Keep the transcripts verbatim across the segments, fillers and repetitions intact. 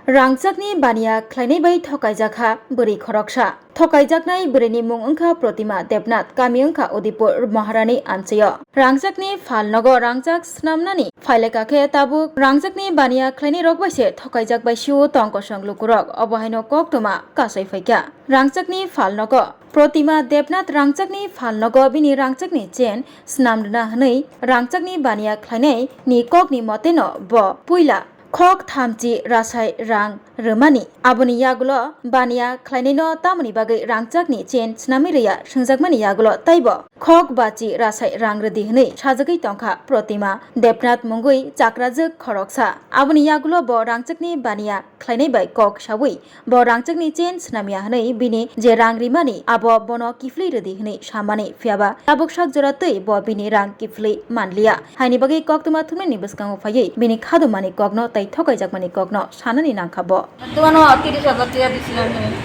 Rangchakni baniya khlainai bai thokaijak kha bwrwi khoroksa. Thokaijaknai bwrwini mung wngkha Protima Debnath, kami wngkha Udipur Maharani amchaio. Rangchakni phalnogo rangchak snamnani phaileka khe tabuk rangchakni baniya khlainai rok bai se thokaijak bai sio tong kosong lukurok, obo haino koktwma kasai phaikha. Rangchakni phalnogo Protima Debnath rangchakni phalnogo bini rangchakni chain snam rwna hwnwi rangchakni baniya khlainai ni kokni moteno bo puila khok thamchi rasai rang rwmani. Aboni yagulo baniya khlainaino tamoni bagwi rangchakni chain snamwi rwya swngjakmani yagulo taibo khok bachi rasai rang rwdi hwnwi sajagwi tongkha Protima Debnath mungwi chakrajwk khoroksa. Aboni yagulo bo rangchakni baniya khlainai bai kok saui bo rangchakni chain snamya hwnwi bini je rang rimani abo bono kiphilwi rwdi hwnwi samani, phiyaba tabuk sak jora twi bo bini rang kiphilwi manliya. Haini bagwi koktwma thumnaini bwskango phaiwi bini khadumani kokno tei thokaijakmani kokno sanani nangkha bo. Dogano tiris hajar tiya disi ami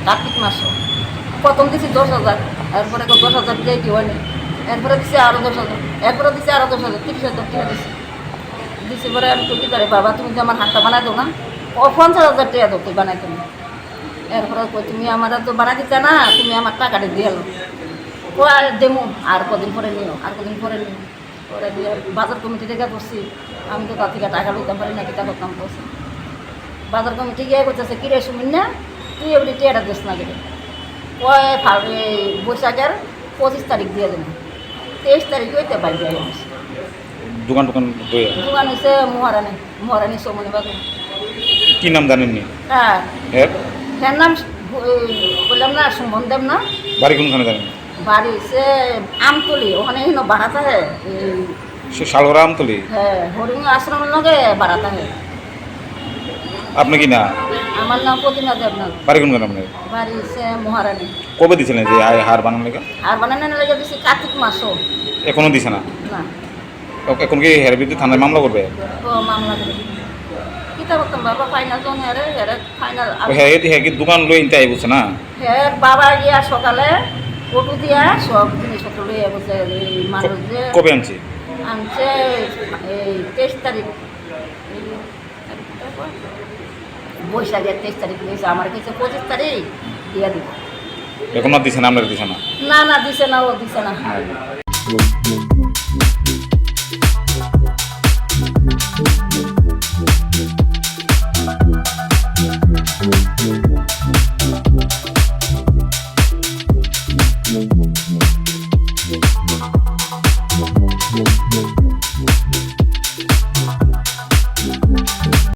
Kartik maso. Prothom disi dos hajar, erpore ko dos hajar diye diwani, erpore disi aro dos hajar, erpore disi aro dos hajar, tiris hajar tiya disi. Disi pore ami koi ki tare, "Baba, tumi je amar hatta banai do na, o ponchas hajar tiya do koi banai tumi." Erpore koi, "Tumi amar to banai dita na, tumi amar taka de diye lo." Koi, "Demu, ar kodin pore niyo, ar kodin pore niyo." Pore diye bazar committee rega dosi, ami to ta theke taka loitam pari na, kita kortam dosi. Bazar committee gaya kochase, "Kire Sumin na, tui ebri tiya da dos na gede." Koi phal, ei Boishakher pochis tarik diye dena. Teis tarik oite bai diye. Dukan, dukan doya? Dukan hoise Moharani, Moharani Somoni Bagan. Ki nam janen ni? Hya. Her? Her nam, eh, bolam na Sumon Deb na. Bari kun khana janen? Bari se Amtuli, ohane hino bara tha he. Eh, Se Salora Amtuli? He, Horing Ashram loge bara tha he. Apni ki na? Amar nam Protima Deb na. Bari kun khana apni? Bari se Moharani. Kobe disene je ai har banane lega? Har banane lega disi Kartik maso. Ekono disena? Na. Ok, এখন কি হের বিরুদ্ধে থানায় মামলা করবে? ও মামলা করে। কিতা করতাম বাবা, ফাইনাল জন হেরে, হেরে ফাইনাল। ও হে, হে কি দোকান লই ইনতে আইবো না? হে বাবা গিয়া সকালে অটো দিয়া সব জিনিসপত্র লই আইবো যে এই মানুষ যে কবে আনছি? আনছে এই তেইশ তারিখ। এই তারিখ কত? বৈশাখের তেইশ তারিখ লইছে, আমার কাছে পঁচিশ তারিখ দিয়া দিব। এখন আর দিছে না, আপনার দিছে না? না, না, দিছে না, ও দিছে না।